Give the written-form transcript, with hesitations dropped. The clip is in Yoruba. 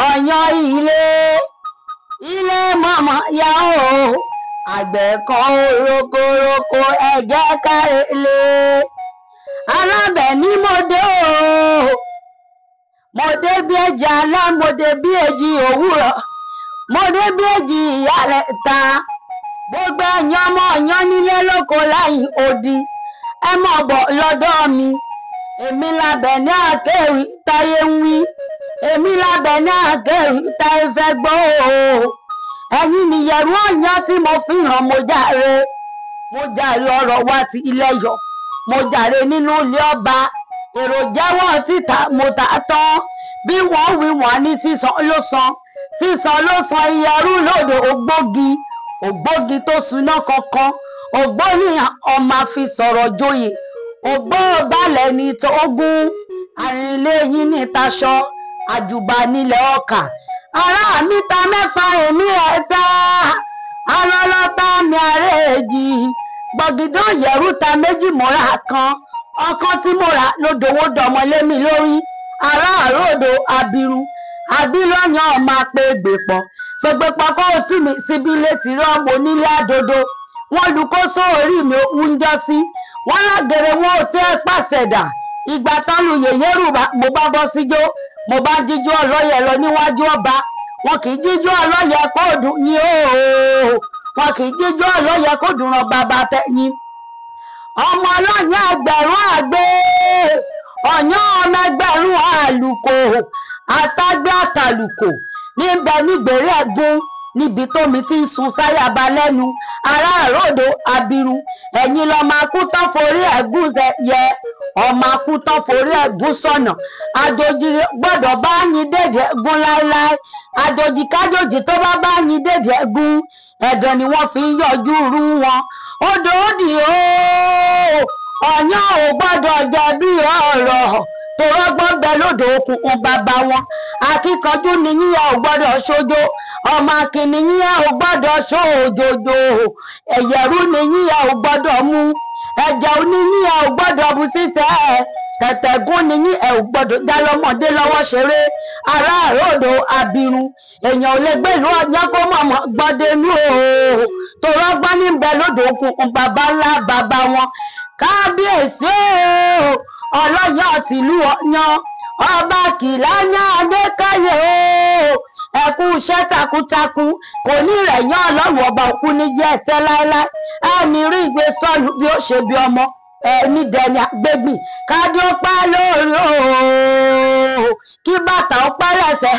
Ọ̀yàn ilé ilé mọ̀mọ́ yá o, àgbẹ̀ kan rokoroko ẹ̀jẹ̀ kárẹ̀ lé. Alábẹ̀ ní mo dé o, mo dé bí ẹja alá, mo dé bí èjì òwúrọ̀, mo dé bí èjì ìyá rẹ̀ ta. Gbogbo ẹ̀yàn ọmọ ọ̀yàn nílé lóko láyìn odi, ẹ mọ̀ bọ̀ lọ́dọ̀ mi. Èmi labẹ̀ ní àkéwì táyé ń wí, èmi labẹ̀ ní àkéwì táyé fẹ́ gbọ́ o. Ẹ̀yin nìyẹ̀rú ọ̀yàn tí mo fi hàn, mo jàre, mo jàre ọ̀rọ̀ wa ti ilẹ̀ yọ, mo jàre nínú ilé ọba. Èrò jẹ́wọ́ títà mo tà tán, bí wọ́n wí wọ́n ní sísan ló san, sísan ló san. Ìyẹ̀rú lòdò ògbógi, ògbógi tó suná kankan, ògbóyìn ọmọ àfi sọ̀rọ̀ joyè, ògbó balẹ̀ ní tógún àrìnlẹ́yìn ní taṣọ àjùbà nílẹ̀ ọkà. Ará mi ta mẹ́fà, èmi ẹ̀ ta alọ́lọ́ta mi àrèjì gbọ̀gídán yẹ̀rú ta méjì mọ́ra kan, ọkàn tí mo rà ló dòwó dọmọ lé mi lórí. Ará àròdò abirùn abilọ́yàn ọmọ apẹ gbèpọ̀ gbègbèpọ̀ kó o tì mí síbi létí rọ́ọ̀mù onílé àdodo. Wọ́n lu kó sóorí mi oúnjẹ sí wọ́n lágẹ̀rẹ̀, wọn ò tẹ́ pàṣẹ dà. Ìgbà tán lu yèyé rúbà, mo bá bọ́ síjó, mo bá jíjó ọlọ́yẹ lọ níwájú ọba. Wọn kì í jíjó ọlọ́yẹ kóòdù yín o, wọn kì í jíjó ọlọ́yẹ kóòdù ràn bàbá tẹ̀yìn. Ọmọ ọlọ́yàn ẹgbẹ̀rún àgbẹ̀ ọ̀yàn, ọmọ ẹgbẹ̀rún àlùkò, àtàgbẹ́ àtàlùkò níbẹ̀ nígbèrè ẹ̀gún níbi tómi ti ń sun sáyàbá lẹ́nu. Ará àròdò abirùn, ẹ̀yin lọ́mọ akútọ́ forí ẹ̀gún yẹ, ọmọ akútọ́ forí ẹ̀gún sọ̀nà. Àjòjì gbọ́dọ̀ bá yín dèdè ẹ̀gún láéláé. Àjòjì kájòjì tó bá bá yín dèdè ẹ̀gún, ẹ̀dàn ni wọ́n fi ń yọjú rú wọn. Odò òdì o, ọ̀yàn ò gbọ́dọ̀ jẹ̀bi ọ̀rọ̀ tòrọ́gbọ́n bẹ lódò òkùnkùn bàbá wọn. Akíkanjú ni yíyá ò gbọ́dọ̀ ṣojo, ọmọ akínní yíyá ò gbọ́dọ̀ ṣòjòjò, ẹ̀yẹ̀rú ni yíyá ò gbọ́dọ̀ mú ẹ̀jẹ̀ òní yíyá ò gbọ́dọ̀ bu sísẹ́, tẹ̀tẹ̀gún ni yín ẹ̀ ò gbọ́dọ̀ dá lọ́mọdé lọ́wọ́ ṣeré. Ará àròdò abirùn, èèyàn ò lè gbèlú ọyàn kó mọ̀mọ́ gbọ́dẹ̀nú o, tòrọ́gbọ́n ní bẹ lódò òkùnkùn bàbá ńlá bàbá wọn. Kábíyèsí o, ọlọ́yàn tìlú ọ̀yàn, ọba Kìláyà Adékáyé o, ẹkú iṣẹ́ takuntakun, kò ní rẹ̀ yán. Ọlọ́run ọba òkú ní jẹ́ ẹ̀tẹ́ láéláé. Ẹni rí ìgbé sọ́ọ̀lù bí ó ṣe bí ọmọ ẹni dẹni àgbégbìn. Kádé ó pẹ́ lórí o, kí bàtà ó pẹ́ lẹ́sẹ̀.